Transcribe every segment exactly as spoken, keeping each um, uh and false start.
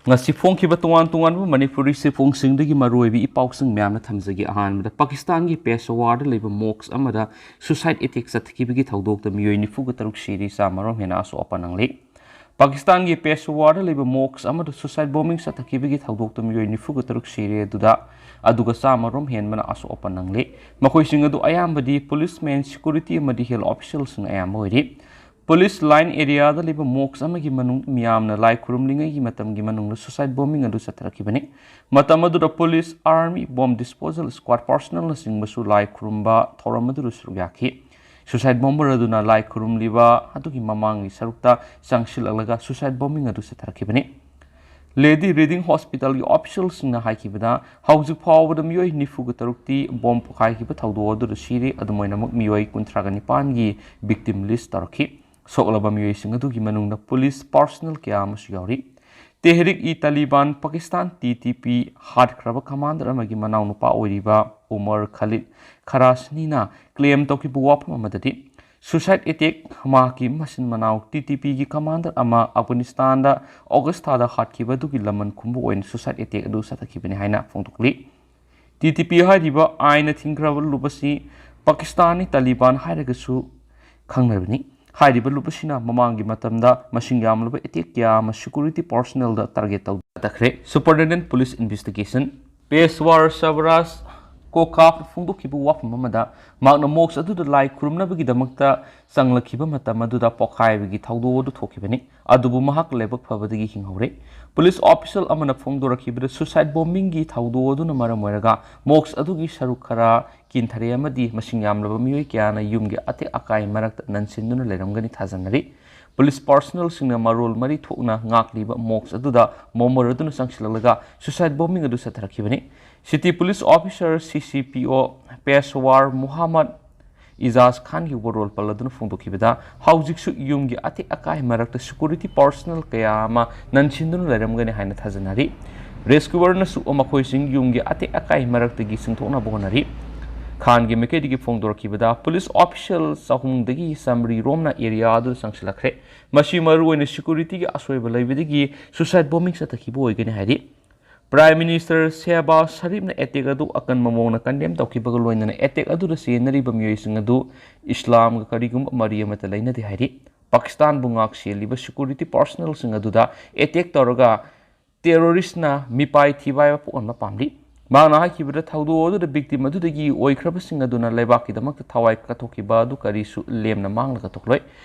ꯉꯁꯤ ꯐꯣꯡꯈꯤꯕ ꯇꯣꯉꯥꯟ ꯇꯣꯉꯥꯟꯕ ꯃꯅꯤꯄꯨꯔꯤ ꯆꯦꯐꯣꯡꯁꯤꯡꯗꯒꯤ ꯃꯔꯨꯑꯣꯏꯕ ꯏ ꯄꯥꯎꯁꯤꯡ ꯃꯌꯥꯝꯅ ꯊꯝꯖꯒꯦ꯫ ꯑꯍꯥꯟꯕꯗ, ꯄꯥꯀꯤꯁꯇꯥꯟꯒꯤ ꯄꯦꯁꯋꯥꯔꯗ ꯂꯩꯕ ꯃꯣꯛꯁ ꯑꯃꯗ ꯁꯨꯁꯥꯏꯗ ꯑꯦꯇꯦꯛ ꯆꯠꯊꯈꯤꯕꯒꯤ ꯊꯧꯗꯣꯛꯇ ꯃꯤꯑꯣꯏ ꯅꯤꯐꯨꯒ ꯇꯔꯨꯛ ꯁꯤꯔꯤ, ꯆꯥꯝꯃꯔꯣꯝ ꯍꯦꯟꯅ ꯑꯁꯣꯛ ꯑꯄꯟ ꯅꯪꯂꯤ꯫ ꯄꯥꯀꯤꯁꯇꯥꯟꯒꯤ ꯄꯦꯁꯋꯥꯔꯗ ꯂꯩꯕ ꯃꯣꯛꯁ ꯑꯃꯗ ꯁꯨꯁꯥꯏꯗ ꯕꯣꯝꯕꯤꯡ ꯆꯠꯊꯈꯤꯕꯒꯤ ꯊꯧꯗꯣꯛꯇ ꯃꯤꯑꯣꯏ ꯅꯤꯐꯨꯒ ꯇꯔꯨꯛ ꯁꯤꯔꯦ, ꯑꯗꯨꯗ ꯑꯗꯨꯒ ꯆꯥꯝꯃꯔꯣꯝ ꯍꯦꯟꯕꯅ ꯑꯁꯣꯛ ꯑꯄꯟ ꯅꯪꯂꯤ꯫ ꯃꯈꯣꯏꯁꯤꯡ ꯑꯗꯨ ꯑꯌꯥꯝꯕꯗꯤ ꯄꯨꯂꯤꯁꯃꯦꯟ, ꯁꯦꯀ꯭ꯌꯨꯔꯤꯇꯤ ꯑꯃꯗꯤ ꯍꯦꯜꯊ ꯑꯣꯐꯤꯁꯤꯌꯦꯜꯁꯤꯡ ꯑꯌꯥꯝꯕ ꯑꯣꯏꯔꯤ꯫ ꯄꯨꯂꯤꯁ ꯂꯥꯏꯟ ꯑꯦꯔꯤꯌꯥꯗ ꯂꯩꯕ ꯃꯣꯛꯁ ꯑꯃꯒꯤ ꯃꯅꯨꯡ ꯃꯤꯌꯥꯝꯅ ꯂꯥꯏ ꯈꯨꯔꯨꯝꯂꯤꯉꯩꯒꯤ ꯃꯇꯝꯒꯤ ꯃꯅꯨꯡꯗ ꯁꯨꯁꯥꯏꯗ ꯕꯣꯝꯕꯤꯡ ꯑꯗꯨ ꯆꯠꯊꯔꯛꯈꯤꯕꯅꯤ꯫ ꯃꯇꯝ ꯑꯗꯨꯗ ꯄꯨꯂꯤꯁ, ꯑꯥꯔꯃꯤ, ꯕꯣꯝ ꯗꯤꯁꯄꯣꯖꯦꯜ ꯁ꯭ꯀ꯭ꯋꯥꯗ ꯄꯥꯔꯁꯣꯅꯦꯜꯅꯆꯤꯡꯕꯁꯨ ꯂꯥꯏ ꯈꯨꯔꯨꯝꯕ ꯊꯧꯔꯝ ꯑꯗꯨꯗ ꯁꯔꯨꯛ ꯌꯥꯈꯤ꯫ ꯁꯨꯁꯥꯏꯗ ꯕꯣꯝꯕꯔ ꯑꯗꯨꯅ ꯂꯥꯏ ꯈꯨꯔꯨꯝꯂꯤꯕ ꯑꯗꯨꯒꯤ ꯃꯃꯥꯡꯒꯤ ꯁꯔꯨꯛꯇ ꯆꯪꯁꯤꯜꯂꯛꯂꯒ ꯁꯨꯁꯥꯏꯗ ꯕꯣꯝꯕꯤꯡ ꯑꯗꯨ ꯆꯠꯊꯔꯛꯈꯤꯕꯅꯤ꯫ ꯂꯦꯗꯤ ꯔꯤꯗꯤꯡ ꯍꯣꯁꯄꯤꯇꯥꯜꯒꯤ ꯑꯣꯐꯤꯁꯤꯌꯦꯜꯁꯤꯡꯅ ꯍꯥꯏꯈꯤꯕꯗ, ꯍꯧꯖꯤꯛ ꯐꯥꯎꯕꯗ ꯃꯤꯑꯣꯏ ꯅꯤꯐꯨꯒ ꯇꯔꯨꯛꯇꯤ ꯕꯣꯝ ꯄꯣꯈꯥꯏꯈꯤꯕ ꯊꯧꯗꯣꯛ ꯑꯗꯨꯗ ꯁꯤꯔꯤ꯫ ꯑꯗꯨꯃꯥꯏꯅꯃꯛ ꯃꯤꯑꯣꯏ ꯀꯨꯟꯊ꯭ꯔꯥꯒ ꯅꯤꯄꯥꯟꯒꯤ ꯚꯤꯛꯇꯤꯝ ꯂꯤꯁ ꯇꯧꯔꯛꯈꯤ꯫ ꯁꯣꯛꯂꯕ ꯃꯤꯑꯣꯏꯁꯤꯡ ꯑꯗꯨꯒꯤ ꯃꯅꯨꯡꯗ ꯄꯨꯂꯤꯁ ꯄꯥꯔꯁꯣꯅꯦꯜ ꯀꯌꯥ ꯑꯃꯁꯨ ꯌꯥꯎꯔꯤ꯫ Tehreek e Taliban Pakistan, T T P, ꯍꯥꯠꯈ꯭ꯔꯕ ꯀꯃꯥꯟꯗꯔ ꯑꯃꯒꯤ ꯃꯅꯥꯎꯅꯨꯄꯥ ꯑꯣꯏꯔꯤꯕ ꯎꯃꯔ ꯈꯥꯂꯤꯗ ꯈꯔꯥꯁꯅꯤꯅ ꯀ꯭ꯂꯦꯝ ꯇꯧꯈꯤꯕ ꯋꯥꯐꯝ ꯑꯃꯗꯗꯤ, ꯁꯨꯁꯥꯏꯗ ꯑꯦꯇꯦꯛ ꯃꯍꯥꯛꯀꯤ ꯃꯆꯤꯟ ꯃꯅꯥꯎ ꯇꯤ ꯇꯤ ꯄꯤꯒꯤ ꯀꯃꯥꯟꯗꯔ ꯑꯃ ꯑꯐꯒꯥꯅꯤꯁꯇꯥꯟꯗ ꯑꯣꯒꯁ ꯊꯥꯗ ꯍꯥꯠꯈꯤꯕ ꯑꯗꯨꯒꯤ ꯂꯃꯟ ꯈꯨꯝꯕ ꯑꯣꯏꯅ ꯁꯨꯁꯥꯏꯗ ꯑꯦꯇꯦꯛ ꯑꯗꯨ ꯆꯠꯊꯈꯤꯕꯅꯤ ꯍꯥꯏꯅ ꯐꯣꯡꯗꯣꯛꯂꯤ꯫ ꯇꯤ ꯇꯤ ꯄꯤ ꯍꯥꯏꯔꯤꯕ ꯑꯥꯏꯟꯅ ꯊꯤꯡꯈ꯭ꯔꯕ ꯂꯨꯞ ꯑꯁꯤ ꯄꯥꯀꯤꯁꯇꯥꯟꯅꯤ ꯇꯥꯂꯤꯕꯥꯟ ꯍꯥꯏꯔꯒꯁꯨ ꯈꯪꯅꯕꯅꯤ꯫ ꯍꯥꯏꯔꯤꯕ ꯂꯨꯞ ꯑꯁꯤꯅ ꯃꯃꯥꯡꯒꯤ ꯃꯇꯝꯗ ꯃꯁꯤꯡ ꯌꯥꯝꯂꯕ ꯑꯦꯇꯦꯛ ꯀꯌꯥ ꯑꯃ ꯁꯦꯀ꯭ꯌꯨꯔꯤꯇꯤ ꯄꯥꯔꯁꯣꯅꯦꯜꯗ ꯇꯥꯔꯒꯦꯠ ꯇꯧꯗꯈ꯭ꯔꯦ꯫ Superintendent police investigation Peshawar Shabraz ꯀꯣꯀꯥꯞꯅ ꯐꯣꯡꯗꯣꯛꯈꯤꯕ ꯋꯥꯐꯝ ꯑꯃꯗ, ꯃꯍꯥꯛꯅ ꯃꯣꯛꯁ ꯑꯗꯨꯗ ꯂꯥꯏ ꯈꯨꯔꯨꯝꯅꯕꯒꯤꯗꯃꯛꯇ ꯆꯪꯂꯛꯈꯤꯕ ꯃꯇꯝ ꯑꯗꯨꯗ ꯄꯣꯈꯥꯏꯕꯒꯤ ꯊꯧꯗꯣꯛ ꯑꯗꯨ ꯊꯣꯛꯈꯤꯕꯅꯤ꯫ ꯑꯗꯨꯕꯨ ꯃꯍꯥꯛ ꯂꯥꯏꯕꯛ ꯐꯕꯗꯒꯤ ꯍꯤꯡꯍꯧꯔꯦ꯫ ꯄꯨꯂꯤꯁ ꯑꯣꯐꯤꯁꯤꯌꯦꯜ ꯑꯃꯅ ꯐꯣꯡꯗꯣꯔꯛꯈꯤꯕꯗ, ꯁꯨꯁꯥꯏꯗ ꯕꯣꯝꯕꯤꯡꯒꯤ ꯊꯧꯗꯣꯛ ꯑꯗꯨꯅ ꯃꯔꯝ ꯑꯣꯏꯔꯒ ꯃꯣꯛꯁ ꯑꯗꯨꯒꯤ ꯁꯔꯨꯛ ꯈꯔ ꯀꯤꯟꯊꯔꯦ ꯑꯃꯗꯤ ꯃꯁꯤꯡ ꯌꯥꯝꯂꯕ ꯃꯤꯑꯣꯏ ꯀꯌꯥꯅ ꯌꯨꯝꯒꯤ ꯑꯇꯦꯛ ꯑꯀꯥꯏ ꯃꯔꯛꯇ ꯅꯟꯁꯤꯟꯗꯨꯅ ꯂꯩꯔꯝꯒꯅꯤ ꯊꯥꯖꯅꯔꯤ꯫ ꯄꯨꯂꯤꯁ ꯄꯥꯔꯁꯣꯅꯦꯜꯁꯤꯡꯅ ꯃꯔꯣꯜ ꯃꯔꯤ ꯊꯣꯛꯅ ꯉꯥꯛꯂꯤꯕ ꯃꯣꯛꯁ ꯑꯗꯨꯗ ꯕꯣꯝꯕꯔ ꯑꯗꯨꯅ ꯆꯪꯁꯤꯜꯂꯛꯂꯒ ꯁꯨꯁꯥꯏꯗ ꯕꯣꯝꯕꯤꯡ ꯑꯗꯨ ꯆꯠꯊꯔꯛꯈꯤꯕꯅꯤ꯫ ꯁꯤꯇꯤ ꯄꯨꯂꯤꯁ ꯑꯣꯐꯤꯁꯥꯔ, ꯁꯤ ꯁꯤ ꯄꯤ ꯑꯣ, ꯄꯦꯁꯋꯥꯔ ꯃꯨꯍꯝꯃꯗ ꯏꯖꯥꯖ ꯈꯥꯟꯒꯤ ꯋꯥꯔꯣꯜ ꯄꯜ ꯑꯗꯨꯅ ꯐꯣꯡꯗꯣꯛꯈꯤꯕꯗ, ꯍꯧꯖꯤꯛꯁꯨ ꯌꯨꯝꯒꯤ ꯑꯇꯦꯛ ꯑꯀꯥꯏ ꯃꯔꯛꯇ ꯁꯦꯀ꯭ꯌꯨꯔꯤꯇꯤ ꯄꯥꯔꯁꯣꯅꯦꯜ ꯀꯌꯥ ꯑꯃ ꯅꯟꯁꯤꯟꯗꯨꯅ ꯂꯩꯔꯝꯒꯅꯤ ꯍꯥꯏꯅ ꯊꯥꯖꯅꯔꯤ꯫ ꯔꯦꯁꯀ꯭ꯌꯨꯋꯔꯅꯁꯨ ꯃꯈꯣꯏꯁꯤꯡ ꯌꯨꯝꯒꯤ ꯑꯇꯦꯛ ꯑꯀꯥꯏ ꯃꯔꯛꯇꯒꯤ ꯆꯤꯡꯊꯣꯛꯅꯕ ꯍꯣꯠꯅꯔꯤ꯫ ꯈꯥꯟꯒꯤ ꯃꯥꯏꯀꯩꯗꯒꯤ ꯐꯣꯡꯗꯣꯔꯛꯈꯤꯕꯗ, ꯄꯨꯂꯤꯁ ꯑꯣꯐꯤꯁꯤꯌꯦꯜ ꯆꯍꯨꯝꯗꯒꯤ ꯆꯥꯃꯔꯤ ꯔꯣꯝꯅ ꯑꯦꯔꯤꯌꯥ ꯑꯗꯨꯗ ꯆꯪꯁꯤꯜꯂꯛꯈ꯭ꯔꯦ꯫ ꯃꯁꯤ ꯃꯔꯨꯑꯣꯏꯅ ꯁꯦꯀ꯭ꯌꯨꯔꯤꯇꯤꯒꯤ ꯑꯁꯣꯏꯕ ꯂꯩꯕꯗꯒꯤ ꯁꯨꯁꯥꯏꯠ ꯕꯣꯝꯕꯤꯡ ꯆꯠꯊꯈꯤꯕ ꯑꯣꯏꯒꯅꯤ ꯍꯥꯏꯔꯤ꯫ ꯄ꯭ꯔꯥꯏꯝ ꯃꯤꯅꯤꯁꯇꯔ ꯁꯦꯍꯕꯥꯖ ꯁꯔꯤꯐꯅ ꯑꯦꯇꯦꯛ ꯑꯗꯨ ꯑꯀꯟꯕ ꯃꯑꯣꯡꯗ ꯀꯟꯗꯦꯝ ꯇꯧꯈꯤꯕꯒ ꯂꯣꯏꯅꯅ, ꯑꯦꯇꯦꯛ ꯑꯗꯨꯗ ꯆꯦꯟꯅꯔꯤꯕ ꯃꯤꯑꯣꯏꯁꯤꯡ ꯑꯗꯨ ꯏꯁꯂꯥꯝꯒ ꯀꯔꯤꯒꯨꯝꯕ ꯃꯔꯤ ꯑꯃꯠꯇ ꯂꯩꯅꯗꯦ ꯍꯥꯏꯔꯤ꯫ ꯄꯥꯀꯤꯁꯇꯥꯟꯕꯨ ꯉꯥꯛ ꯁꯦꯜꯂꯤꯕ ꯁꯦꯀ꯭ꯌꯨꯔꯤꯇꯤ ꯄꯥꯔꯁꯣꯅꯦꯜꯁꯤꯡ ꯑꯗꯨꯗ ꯑꯦꯇꯦꯛ ꯇꯧꯔꯒ ꯇꯦꯔꯣꯔꯤꯁꯅ ꯃꯤꯄꯥꯏ ꯊꯤꯄꯥꯏꯕ ꯄꯣꯛꯍꯟꯕ ꯄꯥꯝꯂꯤ꯫ ꯃꯍꯥꯛꯅ ꯍꯥꯏꯈꯤꯕꯗ, ꯊꯧꯗꯣꯛ ꯑꯗꯨꯗ ꯚꯤꯛꯇꯤꯝ ꯑꯗꯨꯗꯒꯤ ꯑꯣꯏꯈ꯭ꯔꯕꯁꯤꯡ ꯑꯗꯨꯅ ꯂꯩꯕꯥꯛꯀꯤꯗꯃꯛꯇ ꯊꯋꯥꯏ ꯀꯠꯊꯣꯛꯈꯤꯕ ꯑꯗꯨ ꯀꯔꯤꯁꯨ ꯂꯦꯝꯅ ꯃꯥꯡꯂꯒ ꯊꯣꯛꯂꯣꯏ꯫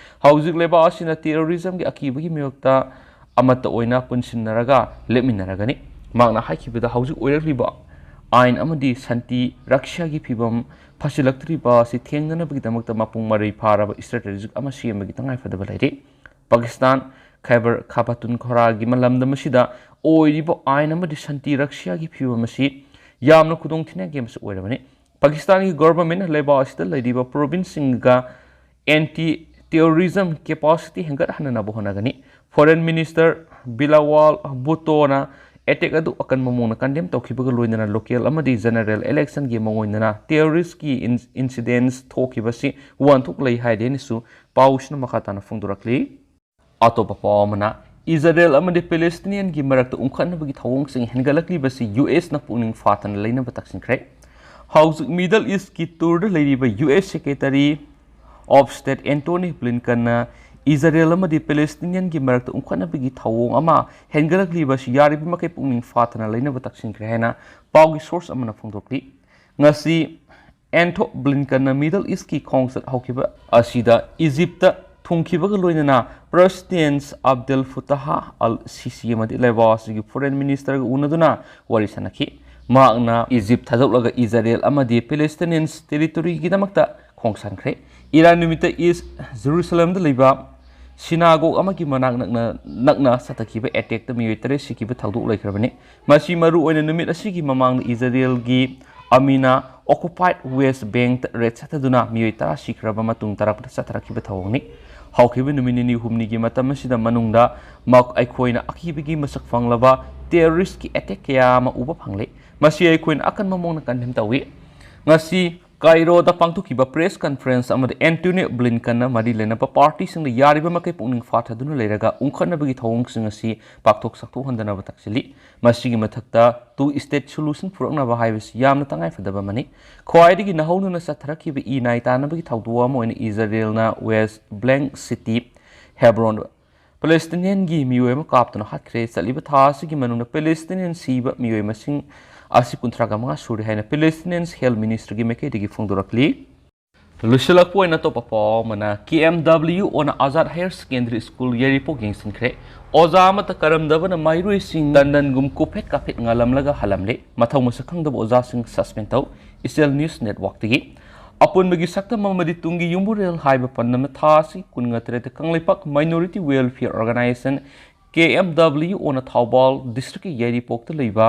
ꯍꯧꯖꯤꯛ ꯂꯩꯕꯥꯛ ꯑꯁꯤꯅ ꯇꯦꯔꯣꯔꯤꯖꯝꯒꯤ ꯑꯀꯤꯕꯒꯤ ꯃꯥꯌꯣꯛꯇ ꯑꯃꯠꯇ ꯑꯣꯏꯅ ꯄꯨꯟꯁꯤꯟꯅꯔꯒ ꯂꯦꯞꯃꯤꯟꯅꯔꯒꯅꯤ꯫ ꯃꯍꯥꯛꯅ ꯍꯥꯏꯈꯤꯕꯗ, ꯍꯧꯖꯤꯛ ꯑꯣꯏꯔꯛꯂꯤꯕ ꯑꯥꯏꯟ ꯑꯃꯗꯤ ꯁꯥꯟꯇꯤ ꯔꯛꯁ꯭ꯌꯥꯒꯤ ꯐꯤꯕꯝ ꯐꯠꯁꯤꯜꯂꯛꯇ꯭ꯔꯤꯕ ꯑꯁꯤ ꯊꯦꯡꯅꯅꯕꯒꯤꯗꯃꯛꯇ ꯃꯄꯨꯡ ꯃꯔꯩ ꯐꯥꯔꯕ ꯏꯁꯇ꯭ꯔꯦꯇꯦꯖꯤꯛ ꯑꯃ ꯁꯦꯝꯕꯒꯤ ꯇꯉꯥꯏꯐꯗꯕ ꯂꯩꯔꯤ꯫ ꯄꯥꯀꯤꯁꯇꯥꯟ ꯈꯥꯏꯕꯔ ꯈꯥꯄꯥꯇꯨꯟ ꯈꯣꯔꯥꯒꯤ ꯂꯝꯗꯝ ꯑꯁꯤꯗ ꯑꯣꯏꯔꯤꯕ ꯑꯥꯏꯟ ꯑꯃꯗꯤ ꯁꯥꯟꯇꯤ ꯔꯛꯁ꯭ꯌꯥꯒꯤ ꯐꯤꯕꯝ ꯑꯁꯤ ꯌꯥꯝꯅ ꯈꯨꯗꯣꯡꯊꯤꯅꯤꯡꯉꯥꯏ ꯑꯃꯁꯨ ꯑꯣꯏꯔꯕꯅꯤ꯫ ꯄꯥꯀꯤꯁꯇꯥꯟꯒꯤ ꯒꯣꯚꯔꯟꯃꯦꯟꯠꯅ ꯂꯩꯕꯥꯛ ꯑꯁꯤꯗ ꯂꯩꯔꯤꯕ ꯄ꯭ꯔꯣꯚꯤꯟꯁꯁꯤꯡꯒ ꯑꯦꯟꯇꯤ ꯇꯦꯔꯣꯔꯤꯖꯝ ꯀꯦꯄꯥꯁꯤꯇꯤ ꯍꯦꯟꯒꯠꯍꯟꯅꯅꯕ ꯍꯣꯠꯅꯒꯅꯤ꯫ ꯐꯣꯔꯦꯟ ꯃꯤꯅꯤꯁꯇꯔ ꯕꯤꯂꯥꯋꯥꯜ ꯚꯨꯇꯣꯅ ꯑꯦꯇꯦꯛ ꯑꯗꯨ ꯑꯀꯟꯕ ꯃꯑꯣꯡꯗ ꯀꯟꯗꯦꯝ ꯇꯧꯈꯤꯕꯒ ꯂꯣꯏꯅꯅ ꯂꯣꯀꯦꯜ ꯑꯃꯗꯤ ꯖꯦꯅꯔꯦꯜ ꯏꯂꯦꯛꯁꯟꯒꯤ ꯃꯑꯣꯡ ꯑꯣꯏꯅꯅ ꯇꯦꯔꯣꯔꯤꯁ꯭ꯠꯀꯤ ꯏꯟ-, ꯏꯟꯁꯤꯗꯦꯟꯠꯁ ꯊꯣꯛꯈꯤꯕꯁꯤ ꯋꯥꯍꯟꯊꯣꯛ ꯂꯩ ꯍꯥꯏꯔꯦꯅꯁꯨ ꯄꯥꯎꯁꯤꯅ ꯃꯈꯥ ꯇꯥꯅ ꯐꯣꯡꯗꯣꯔꯛꯂꯤ꯫ ꯑꯇꯣꯞꯄ ꯄꯥꯎ ꯑꯃꯅ, ꯏꯖꯔꯦꯜ ꯑꯃꯗꯤ ꯄꯦꯂꯦꯁꯇꯤꯅꯤꯌꯟꯒꯤ ꯃꯔꯛꯇ ꯎꯪꯈꯠꯅꯕꯒꯤ ꯊꯧꯑꯣꯡꯁꯤꯡ ꯍꯦꯟꯒꯠꯂꯛꯂꯤꯕꯁꯤ ꯌꯨ ꯑꯦꯁꯅ ꯄꯨꯛꯅꯤꯡ ꯐꯥꯊꯅ ꯂꯩꯅꯕ ꯇꯛꯁꯤꯟꯈ꯭ꯔꯦ꯫ ꯍꯧꯖꯤꯛ ꯃꯤꯗꯜ ꯏꯁ꯭ꯠꯀꯤ ꯇꯨꯔꯗ ꯂꯩꯔꯤꯕ U S secretary of state Antony ꯕ꯭ꯂꯤꯟꯀꯟꯅ ꯏꯖꯔꯦꯜ ꯑꯃꯗꯤ ꯄꯦꯂꯦꯁꯇꯤꯅꯤꯌꯟꯒꯤ ꯃꯔꯛꯇ ꯎꯪꯈꯠꯅꯕꯒꯤ ꯊꯧꯑꯣꯡ ꯑꯃ ꯍꯦꯟꯒꯠꯂꯛꯂꯤꯕ ꯑꯁꯤ ꯌꯥꯔꯤꯕ ꯃꯈꯩ ꯄꯨꯛꯅꯤꯡ ꯐꯥꯊꯅ ꯂꯩꯅꯕ ꯇꯛꯁꯤꯟꯈ꯭ꯔꯦ ꯍꯥꯏꯅ ꯄꯥꯎꯒꯤ ꯁꯣꯔꯁ ꯑꯃꯅ ꯐꯣꯡꯗꯣꯛꯂꯤ꯫ ꯉꯁꯤ ꯑꯦꯟꯊꯣ ꯕ꯭ꯂꯤꯟꯀꯟꯅ ꯃꯤꯗꯜ ꯏꯁ꯭ꯠꯀꯤ ꯈꯣꯡꯆꯠ ꯍꯧꯈꯤꯕ ꯑꯁꯤꯗ ꯏꯖꯤꯞꯇ ꯊꯨꯡꯈꯤꯕꯒ ꯂꯣꯏꯅꯅ ꯄ꯭ꯔꯦꯁꯤꯗꯦꯟꯠ ꯑꯕꯗꯦꯜ ꯐꯨꯇꯥꯍ ꯑꯜ ꯁꯤꯁꯤ ꯑꯃꯗꯤ ꯂꯩꯕꯥꯛ ꯑꯁꯤꯒꯤ ꯐꯣꯔꯦꯟ ꯃꯤꯅꯤꯁꯇꯔꯒ ꯎꯅꯗꯨꯅ ꯋꯥꯔꯤ ꯁꯥꯅꯈꯤ꯫ ꯃꯍꯥꯛꯅ ꯏꯖꯤꯞ ꯊꯥꯗꯣꯛꯂꯒ ꯏꯖꯔꯦꯜ ꯑꯃꯗꯤ ꯄꯦꯂꯦꯁꯇꯤꯅꯤꯌꯟ ꯇꯦꯔꯤꯇꯣꯔꯤꯒꯤꯗꯃꯛꯇ ꯈꯣꯡꯁꯥꯟꯈ꯭ꯔꯦ꯫ ꯏꯔꯥꯟ ꯅꯨꯃꯤꯠꯇ ꯏꯁ꯭ꯠ ꯖꯦꯔꯨꯁꯂꯝꯗ ꯂꯩꯕ ꯁꯤꯅꯥꯒꯣꯒ ꯑꯃꯒꯤ ꯃꯅꯥꯛ ꯅꯛꯅ, ꯅꯛꯅ ꯆꯠꯊꯈꯤꯕ ꯑꯦꯇꯦꯛꯇ ꯃꯤꯑꯣꯏ ꯇꯔꯦꯠ ꯁꯤꯈꯤꯕ ꯊꯧꯗꯣꯛ ꯂꯩꯈ꯭ꯔꯕꯅꯤ꯫ ꯃꯁꯤ ꯃꯔꯨ ꯑꯣꯏꯅ ꯅꯨꯃꯤꯠ ꯑꯁꯤꯒꯤ ꯃꯃꯥꯡꯗ ꯏꯖꯔꯦꯜꯒꯤ ꯑꯃꯤꯅ ꯑꯣꯀꯨꯄꯥꯏꯗ ꯋꯦꯁ꯭ꯠ ꯕꯦꯡꯛꯇ ꯔꯦꯗ ꯆꯠꯊꯗꯨꯅ ꯃꯤꯑꯣꯏ ꯇꯔꯥ ꯁꯤꯈ꯭ꯔꯕ ꯃꯇꯨꯡ ꯇꯥꯔꯛꯄꯗ ꯆꯠꯊꯔꯛꯈꯤꯕ ꯊꯧꯑꯣꯡꯅꯤ꯫ ꯍꯧꯈꯤꯕ ꯅꯨꯃꯤꯠ ꯅꯤꯅꯤ ꯍꯨꯝꯅꯤꯒꯤ ꯃꯇꯝ ꯑꯁꯤꯗ ꯃꯅꯨꯡꯗ ꯃꯛ-, ꯑꯩꯈꯣꯏꯅ ꯑꯀꯤꯕꯒꯤ ꯃꯁꯛ ꯐꯪꯂꯕ ꯇꯦꯔꯣꯔꯤꯁ꯭ꯠꯀꯤ ꯑꯦꯇꯦꯛ ꯀꯌꯥ ꯑꯃ ꯎꯕ ꯐꯪꯂꯦ꯫ ꯃꯁꯤ ꯑꯩꯈꯣꯏꯅ ꯑꯀꯟꯕ ꯃꯑꯣꯡꯗ ꯀꯟꯗꯦꯝ ꯇꯧꯏ꯫ ꯉꯁꯤ ꯀꯥꯏꯔꯣꯗ ꯄꯥꯡꯊꯣꯛꯈꯤꯕ press conference ꯑꯃꯗ ꯑꯦꯟꯇꯣꯅꯤ ꯕ꯭ꯂꯤꯟꯀꯟꯅ ꯃꯔꯤ ꯂꯩꯅꯕ ꯄꯥꯔꯇꯤꯁꯤꯡꯗ ꯌꯥꯔꯤꯕ ꯃꯈꯩ ꯄꯨꯛꯅꯤꯡ ꯐꯥꯊꯗꯨꯅ ꯂꯩꯔꯒ ꯎꯪꯈꯠꯅꯕꯒꯤ ꯊꯧꯑꯣꯡꯁꯤꯡ ꯑꯁꯤ ꯄꯥꯛꯊꯣꯛ ꯆꯥꯎꯊꯣꯛꯍꯟꯗꯅꯕ ꯇꯥꯛꯁꯤꯜꯂꯤ꯫ ꯃꯁꯤꯒꯤ ꯃꯊꯛꯇ two state solution ꯄꯨꯔꯛꯅꯕ ꯍꯥꯏꯕꯁꯤ ꯌꯥꯝꯅ ꯇꯉꯥꯏꯐꯗꯕ ꯑꯃꯅꯤ꯫ ꯈ꯭ꯋꯥꯏꯗꯒꯤ ꯅꯧꯍꯧꯅꯅ ꯆꯠꯊꯔꯛꯈꯤꯕ ꯏ ꯅꯥꯏ ꯇꯥꯅꯕꯒꯤ ꯊꯧꯗꯣꯛ ꯑꯃ ꯑꯣꯏꯅ ꯏꯖꯔꯦꯜꯅ West Bank city Hebron Palestinianꯒꯤ ꯃꯤꯑꯣꯏ ꯑꯃ ꯀꯥꯞꯇꯨꯅ ꯍꯥꯠꯈ꯭ꯔꯦ꯫ ꯆꯠꯂꯤꯕ ꯊꯥ ꯑꯁꯤꯒꯤ ꯃꯅꯨꯡꯗ Palestinian ꯁꯤꯕ ꯃꯤꯑꯣꯏ ꯃꯁꯤꯡ ꯑꯁꯤ ꯀꯨꯟꯊ꯭ꯔꯥꯒ ꯃꯉꯥ ꯁꯨꯔꯦ ꯍꯥꯏꯅ Palestinian Health Ministryꯒꯤ ꯃꯥꯏꯀꯩꯗꯒꯤ ꯐꯣꯡꯗꯣꯔꯛꯂꯤ꯫ ꯂꯣꯏꯁꯤꯜꯂꯛꯄ ꯑꯣꯏꯅ ꯑꯇꯣꯞꯄ ꯄꯥꯎ ꯑꯃꯅ, KMWOꯅ Azad Higher Secondary School ꯌꯥꯏꯔꯤꯄꯣꯛ ꯌꯦꯡꯁꯤꯟꯈ꯭ꯔꯦ꯫ ꯑꯣꯖꯥ ꯑꯃꯠꯇ ꯀꯔꯝꯗꯕꯅ ꯃꯍꯩꯔꯣꯏꯁꯤꯡ ꯇꯟꯗꯟꯒꯨꯝ ꯀꯣꯐꯦꯠ ꯀꯥꯐꯦꯠ ꯉꯥꯜꯂꯝꯂꯒ ꯍꯜꯂꯝꯂꯦ꯫ ꯃꯊꯧ ꯃꯁꯛ ꯈꯪꯗꯕ ꯑꯣꯖꯥꯁꯤꯡ suspend ꯇꯧ꯫ Ichel News Networkꯇꯒꯤ꯫ ꯑꯄꯨꯟꯕꯒꯤ ꯁꯛꯇꯝ ꯑꯃꯗꯤ ꯇꯨꯡꯒꯤ ꯌꯨꯝꯕꯨꯔꯦꯜ ꯍꯥꯏꯕ ꯄꯟꯗꯝꯅ ꯊꯥ ꯑꯁꯤ ꯀꯨꯟꯃꯉꯥꯗ Kangleipak Minority Welfare Organization, KMWOꯅ Thoubal districtꯀꯤ ꯌꯥꯏꯔꯤꯄꯣꯛꯇ ꯂꯩꯕ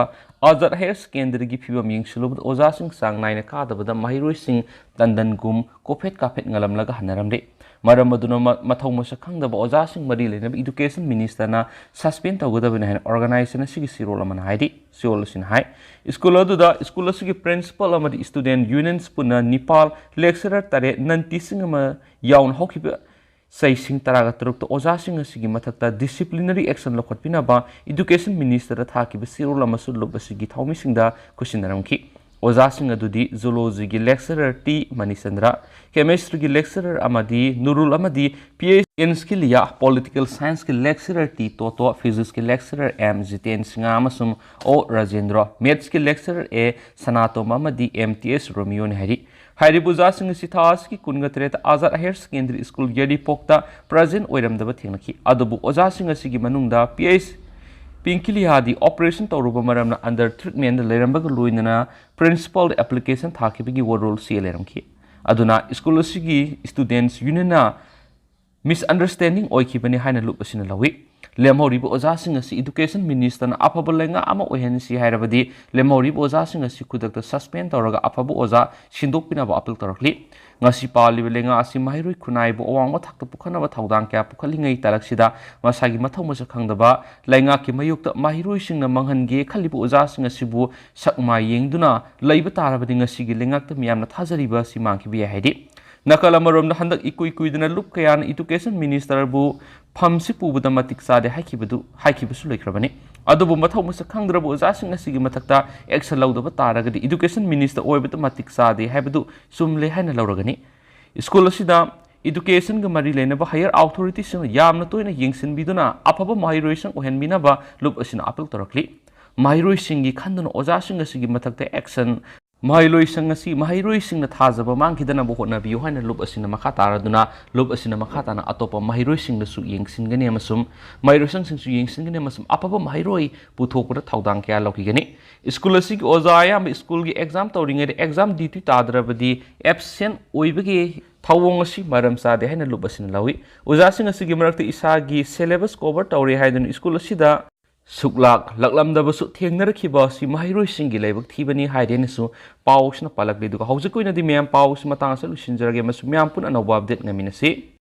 Azad Higher Secondaryꯒꯤ ꯐꯤꯕꯝ ꯌꯦꯡꯁꯤꯜꯂꯨꯕꯗ ꯑꯣꯖꯥꯁꯤꯡ ꯆꯥꯡ ꯅꯥꯏꯅ ꯀꯥꯗꯕꯗ ꯃꯍꯩꯔꯣꯏꯁꯤꯡ ꯇꯟꯗꯟꯒꯨꯝ ꯀꯣꯐꯦꯠ ꯀꯥꯐꯦꯠ ꯉꯥꯜꯂꯝꯂꯒ ꯍꯟꯅꯔꯝꯂꯦ꯫ ꯃꯔꯝ ꯑꯗꯨꯅ ꯃ-, ꯃꯊꯧ ꯃꯁꯛ ꯈꯪꯗꯕ ꯑꯣꯖꯥꯁꯤꯡ ꯃꯔꯤ ꯂꯩꯅꯕ Education Ministerꯅ suspend ꯇꯧꯒꯗꯕꯅꯤ ꯍꯥꯏꯅ organization ꯑꯁꯤꯒꯤ ꯆꯦꯔꯣꯜ ꯑꯃꯅ ꯍꯥꯏꯔꯤ꯫ ꯆꯦꯔꯣꯜ ꯑꯁꯤꯅ ꯍꯥꯏ, school ꯑꯗꯨꯗ school ꯑꯁꯤꯒꯤ principal ꯑꯃꯗꯤ student unions ꯄꯨꯟꯅ ꯅꯤꯄꯥꯜ, lecturer ꯇꯔꯦꯠ, non teaching ꯑꯃ ꯌꯥꯎꯅ ꯍꯧꯈꯤꯕ ꯆꯩꯁꯤꯡ ꯇꯔꯥꯒ ꯇꯔꯨꯛꯇ ꯑꯣꯖꯥꯁꯤꯡ ꯑꯁꯤꯒꯤ ꯃꯊꯛꯇ disciplinary action ꯂꯧꯈꯠꯄꯤꯅꯕ Education Ministerꯗ ꯊꯥꯈꯤꯕ ꯆꯦꯔꯣꯜ ꯑꯃꯁꯨ ꯂꯨꯞ ꯑꯁꯤꯒꯤ ꯊꯧꯃꯤꯁꯤꯡꯗ ꯈꯨꯠꯁꯤꯟꯅꯔꯝꯈꯤ꯫ ꯑꯣꯖꯥꯁꯤꯡ ꯑꯗꯨꯗꯤ Zoologyꯒꯤ lecturer ꯇꯤ ꯃꯅꯤꯆꯟꯗ꯭ꯔ, Chemistryꯒꯤ lecturer ꯑꯃꯗꯤ ꯅꯨꯔꯨꯜ ꯑꯃꯗꯤ PH Enskilia, Political Scienceꯀꯤ lecturer ꯇꯤ ꯇꯣꯇꯣ, Physicsꯀꯤ lecturer ꯑꯦꯝ ꯖꯤꯇꯦꯟ ꯁꯤꯡꯍ ꯑꯃꯁꯨꯡ ꯑꯣ ꯔꯥꯖꯦꯟꯗ꯭ꯔ, Mathsꯀꯤ lecturer ꯑꯦ ꯁꯅꯥꯇꯣꯝꯕ ꯑꯃꯗꯤ ꯑꯦꯝ ꯇꯤ ꯑꯦꯁ ꯔꯣꯃꯤꯌꯣꯅꯤ ꯍꯥꯏꯔꯤ꯫ ꯍꯥꯏꯔꯤꯕ ꯑꯣꯖꯥꯁꯤꯡ ꯑꯁꯤ ꯊꯥ ꯑꯁꯤꯒꯤ ꯀꯨꯟꯒ ꯇꯔꯦꯠꯇ Azad Higher Secondary School ꯌꯥꯏꯔꯤꯄꯣꯛꯇ present ꯑꯣꯏꯔꯝꯗꯕ ꯊꯦꯡꯅꯈꯤ꯫ ꯑꯗꯨꯕꯨ ꯑꯣꯖꯥꯁꯤꯡ ꯑꯁꯤꯒꯤ ꯃꯅꯨꯡꯗ ꯄꯤ ꯑꯩꯆ ꯄꯤꯡꯀꯤꯂꯤꯌꯥꯗꯤ operation ꯇꯧꯔꯨꯕ ꯃꯔꯝꯅ under treatmentꯗ ꯂꯩꯔꯝꯕꯒ ꯂꯣꯏꯅꯅ principalꯗ application ꯊꯥꯈꯤꯕꯒꯤ ꯋꯥꯔꯣꯜ ꯆꯦ ꯂꯩꯔꯝꯈꯤ꯫ ꯑꯗꯨꯅ school ꯑꯁꯤꯒꯤ students unionꯅ ꯃꯤꯁꯑꯟꯗꯔꯁ꯭ꯇꯦꯟꯗꯤꯡ ꯑꯣꯏꯈꯤꯕꯅꯤ ꯍꯥꯏꯅ ꯂꯨꯞ ꯑꯁꯤꯅ ꯂꯧꯏ꯫ ꯂꯦꯝꯍꯧꯔꯤꯕ ꯑꯣꯖꯥꯁꯤꯡ ꯑꯁꯤ Education Minister ꯅ ꯑꯐꯕ ꯂꯩꯉꯥꯛ ꯑꯃ ꯑꯣꯏꯍꯟꯁꯤ ꯍꯥꯏꯔꯕꯗꯤ ꯂꯦꯝꯍꯧꯔꯤꯕ ꯑꯣꯖꯥꯁꯤꯡ ꯑꯁꯤ ꯈꯨꯗꯛꯇ suspend ꯇꯧꯔꯒ ꯑꯐꯕ ꯑꯣꯖꯥ ꯁꯤꯟꯗꯣꯛꯄꯤꯅꯕ appeal ꯇꯧꯔꯛꯂꯤ꯫ ꯉꯁꯤ ꯄꯥꯜꯂꯤꯕ ꯂꯩꯉꯥꯛ ꯑꯁꯤ ꯃꯍꯩꯔꯣꯏ ꯈꯨꯟꯅꯥꯏꯕꯨ ꯑꯋꯥꯡꯕ ꯊꯥꯛꯇ ꯄꯨꯈꯠꯅꯕ ꯊꯧꯗꯥꯡ ꯀꯌꯥ ꯄꯨꯈꯠꯂꯤꯉꯩ ꯇꯥꯂꯛꯁꯤꯗ ꯃꯁꯥꯒꯤ ꯃꯊꯧ ꯃꯁꯛ ꯈꯪꯗꯕ ꯂꯩꯉꯥꯛꯀꯤ ꯃꯥꯌꯣꯛꯇ ꯃꯍꯩꯔꯣꯏꯁꯤꯡꯅ ꯃꯥꯡꯍꯟꯒꯦ ꯈꯜꯂꯤꯕ ꯑꯣꯖꯥꯁꯤꯡ ꯑꯁꯤꯕꯨ ꯁꯛ ꯃꯥꯏ ꯌꯦꯡꯗꯨꯅ ꯂꯩꯕ ꯇꯥꯔꯕꯗꯤ ꯉꯁꯤꯒꯤ ꯂꯩꯉꯥꯛꯇ ꯃꯤꯌꯥꯝꯅ ꯊꯥꯖꯔꯤꯕ ꯑꯁꯤ ꯃꯥꯡꯈꯤꯕ ꯌꯥꯏ ꯍꯥꯏꯔꯤ꯫ ꯅꯥꯀꯜ ꯑꯃꯔꯣꯝꯗ ꯍꯟꯗꯛ ꯏꯀꯨꯏ ꯀꯨꯏꯗꯅ ꯂꯨꯞ ꯀꯌꯥꯅ Education Minister ꯕꯨ ꯐꯝꯁꯤ ꯄꯨꯕꯗ ꯃꯇꯤꯛ ꯆꯥꯗꯦ ꯍꯥꯏꯈꯤꯕꯗꯨ, ꯍꯥꯏꯈꯤꯕꯁꯨ ꯂꯩꯈ꯭ꯔꯕꯅꯤ꯫ ꯑꯗꯨꯕꯨ ꯃꯊꯧ ꯃꯁꯛ ꯈꯪꯗ꯭ꯔꯕ ꯑꯣꯖꯥꯁꯤꯡ ꯑꯁꯤꯒꯤ ꯃꯊꯛꯇ action ꯂꯧꯗꯕ ꯇꯥꯔꯒꯗꯤ Education Minister ꯑꯣꯏꯕꯗ ꯃꯇꯤꯛ ꯆꯥꯗꯦ ꯍꯥꯏꯕꯗꯨ ꯆꯨꯝꯂꯦ ꯍꯥꯏꯅ ꯂꯧꯔꯒꯅꯤ꯫ ꯁ꯭ꯀꯨꯜ ꯑꯁꯤꯗ Education ꯒ ꯃꯔꯤ ꯂꯩꯅꯕ higher authority ꯁꯤꯡꯅ ꯌꯥꯝꯅ ꯇꯣꯏꯅ ꯌꯦꯡꯁꯤꯟꯕꯤꯗꯨꯅ ꯑꯐꯕ ꯃꯍꯩꯔꯣꯏꯁꯤꯡ ꯑꯣꯏꯍꯟꯕꯤꯅꯕ ꯂꯨꯞ ꯑꯁꯤꯅ appeal ꯇꯧꯔꯛꯂꯤ꯫ ꯃꯍꯩꯔꯣꯏꯁꯤꯡꯒꯤ ꯈꯟꯗꯨꯅ ꯑꯣꯖꯥꯁꯤꯡ ꯑꯁꯤꯒꯤ ꯃꯊꯛꯇ action, ꯃꯍꯩꯔꯣꯏꯁꯤꯡ ꯑꯁꯤ ꯃꯍꯩꯔꯣꯏꯁꯤꯡꯅ ꯊꯥꯖꯕ ꯃꯥꯡꯈꯤꯗꯅꯕ ꯍꯣꯠꯅꯕꯤꯌꯨ ꯍꯥꯏꯅ ꯂꯨꯞ ꯑꯁꯤꯅ ꯃꯈꯥ ꯇꯥꯔꯗꯨꯅ, ꯂꯨꯞ ꯑꯁꯤꯅ ꯃꯈꯥ ꯇꯥꯅ ꯑꯇꯣꯞꯄ ꯃꯍꯩꯔꯣꯏꯁꯤꯡꯗꯁꯨ ꯌꯦꯡꯁꯤꯟꯒꯅꯤ ꯑꯃꯁꯨꯡ ꯃꯍꯩꯔꯣꯏꯁꯪꯁꯤꯡꯁꯨ ꯌꯦꯡꯁꯤꯟꯒꯅꯤ ꯑꯃꯁꯨꯡ ꯑꯐꯕ ꯃꯍꯩꯔꯣꯏ ꯄꯨꯊꯣꯛꯄꯗ ꯊꯧꯗꯥꯡ ꯀꯌꯥ ꯂꯧꯈꯤꯒꯅꯤ꯫ ꯁ꯭ꯀꯨꯜ ꯑꯁꯤꯒꯤ ꯑꯣꯖꯥ ꯑꯌꯥꯝꯕ ꯁ꯭ꯀꯨꯜꯒꯤ exam ꯇꯧꯔꯤꯉꯩꯗ exam duty ꯇꯥꯗ꯭ꯔꯕꯗꯤ absent ꯑꯣꯏꯕꯒꯤ ꯊꯧꯑꯣꯡ ꯑꯁꯤ ꯃꯔꯝ ꯆꯥꯗꯦ ꯍꯥꯏꯅ ꯂꯨꯞ ꯑꯁꯤꯅ ꯂꯧꯏ꯫ ꯑꯣꯖꯥꯁꯤꯡ ꯑꯁꯤꯒꯤ ꯃꯔꯛꯇ ꯏꯁꯥꯒꯤ syllabus cover ꯇꯧꯔꯦ ꯍꯥꯏꯗꯨꯅ ꯁ꯭ꯀꯨꯜ ꯑꯁꯤꯗ ꯁꯨꯛꯂꯥꯛ ꯂꯥꯛꯂꯝꯗꯕꯁꯨ ꯊꯦꯡꯅꯔꯛꯈꯤꯕ ꯑꯁꯤ ꯃꯍꯩꯔꯣꯏꯁꯤꯡꯒꯤ ꯂꯥꯏꯕꯛ ꯊꯤꯕꯅꯤ ꯍꯥꯏꯗꯦꯅꯁꯨ ꯄꯥꯎꯁꯤꯅ ꯄꯥꯜꯂꯛꯂꯤ꯫ ꯑꯗꯨꯒ ꯍꯧꯖꯤꯛꯀꯤ ꯑꯣꯏꯅꯗꯤ ꯃꯌꯥꯝ ꯄꯥꯎꯁꯤ ꯃꯇꯥꯡ ꯑꯁꯤꯗ ꯂꯣꯏꯁꯤꯟꯖꯔꯒꯦ ꯑꯃꯁꯨꯡ ꯃꯌꯥꯝ ꯄꯨꯟꯅ ꯑꯅꯧꯕ update ꯉꯥꯏꯃꯤꯟꯅꯁꯤ꯫